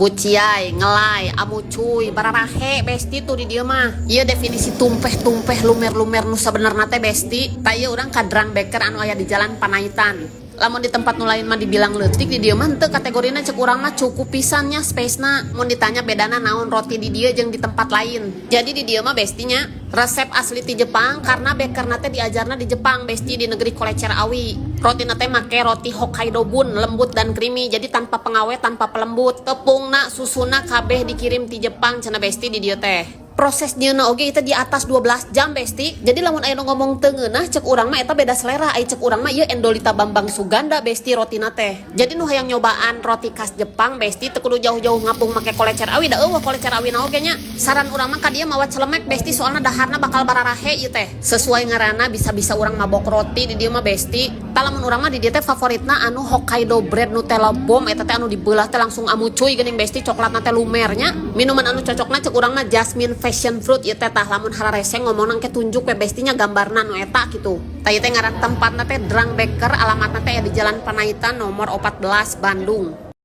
Buciai, ngelai, amucuy, bararahe besti tuh di dieu mah. Ieu definisi tumpeh-tumpeh lumer-lumer nu sabenerna teh, besti. Tah, ieu urang ka Drang Baker anu aya di Jalan Panaitan. Lamun di tempat nu lain mah dibilang leutik, di dieu mah henteu, kategorina cek urang mah cukup pisan nya space-na. Mun ditanya bedana naon roti di dieu jeung di tempat lain. Jadi di dieu mah, bestinya, resep asli ti Jepang karena bakerna teh diajarna di Jepang, besti, di negeri kolecer awi. Roti teh make roti Hokkaido bun, lembut dan creamy, jadi tanpa pengawet, tanpa pelembut. Tepungna, susuna, kabeh dikirim ti Jepang cenah, besti, di dieu teh. Proses nyieunna oge itu di atas 12 jam, besti. Jadi lamun aya nu ngomong teu ngeunah, cek urang mah eta beda selera. Ai cek urang mah ieu Endolita Bambang Suganda, besti, rotina teh. Jadi nu hayang nyobaan roti khas Jepang, besti, teu kudu jauh-jauh ngapung make kolecer awi, da euweuh kolecer awi na oge nya. Saran urang mah ka dieu mawa celemek, besti, soalna daharna bakal bararahe ieu teh. Sesuai ngaranna, bisa-bisa urang mabok roti di dieu mah, besti. Tah, lamun urang mah di dieu teh favoritna anu Hokkaido bread Nutella bomb. Eta teh anu dibelah teh langsung amucuy geuning, besti, coklatna teh lumernya. Minuman anu cocokna cek urang mah jasmine passion fruit ieu teh. Tah, lamun hararese ngomong ke tunjuk we bestinya gambarna nu eta gitu. Tah, ieu teh ngaran tempatna teh Drang Baker, alamatna teh di Jalan Panaitan nomor 14, Bandung.